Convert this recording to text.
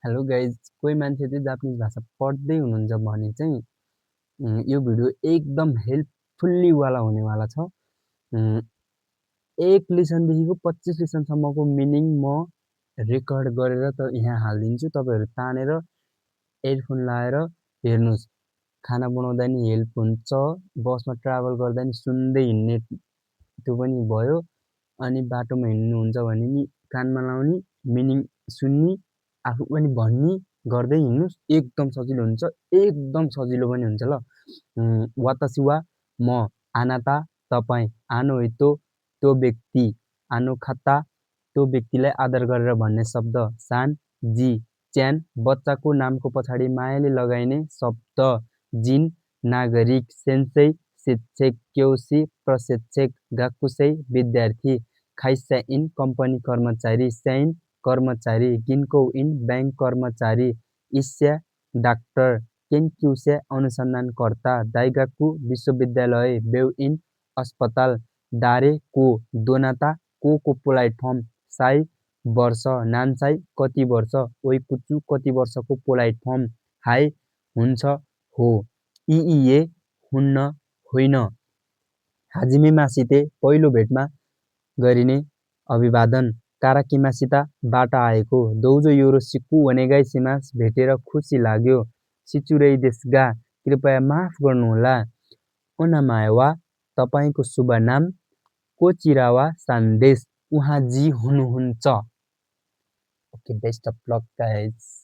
Hello guys कोही मान्छे चाहिँ जापानिज भाषा पढ्दै हुनुहुन्छ भने चाहिँ यो भिडियो एकदम हेल्पफुल्ली वाला हुनेवाला छ। उम्, 1 लिसनदेखिको 25 लिसनसम्मको मिनिङ म रेकर्ड गरेर त यहाँ हालिदिन्छु। तपाईँहरू तानेर एयरफोन लाएर हेर्नुहोस्। खाना बनाउँदा नि हेल्प हुन्छ, बसमा ट्राभल गर्दा नि सुन्दै हिँड्ने त्यो पनि भयो। अनि बाटोमा हिँड्नुहुन्छ भने नि कानमा लाउने, मिनिङ सुन्ने, आफू पनि भन्ने गर्दै हिँड्नुहोस्। एकदम सजिलो हुन्छ, एकदम सजिलो पनि हुन्छ ल। वातासी वा म, आनाता तपाईँ, आनो हितो त्यो व्यक्ति, आनो खाता त्यो व्यक्तिलाई आदर गरेर भन्ने शब्द, सान जी च्यान बच्चाको नामको पछाडि मायाले लगाइने शब्द, जिन नागरिक, सेन्सेई शिक्षक, क्योसी प्रशिक्षक, गाकुसै विद्यार्थी, खाइसा इन कम्पनी कर्मचारी, स्याइन कर्मचारी, गिन्को इन बैंक कर्मचारी, इस्या डाक्टर, केन्क्युस्या अनुसन्धानकर्ता, दाइगाकु विश्वविद्यालय, बेउ इन अस्पताल, दारे को दोनाता को प्लेटफर्म, साई वर्ष, नान्साई कति वर्ष, ओइकुचु कति वर्षको प्लेटफर्म, हाई हुन्छ हो, इए हुन्न होइन, हाजिमे मासिते पहिलो भेटमा गरिने अभिवादन, काराकिमासिता बाट आएको, दौजो योरोसिकु ओनेगाई सिमास भेटेर खुसी लाग्यो, सिचुरै देशगा कृपया माफ गर्नुहोला, ओनामाय वा तपाईँको शुभ नाम, कोचिरावा सन्देश उहाँ जी हुनुहुन्छ। Okay best of lock guys.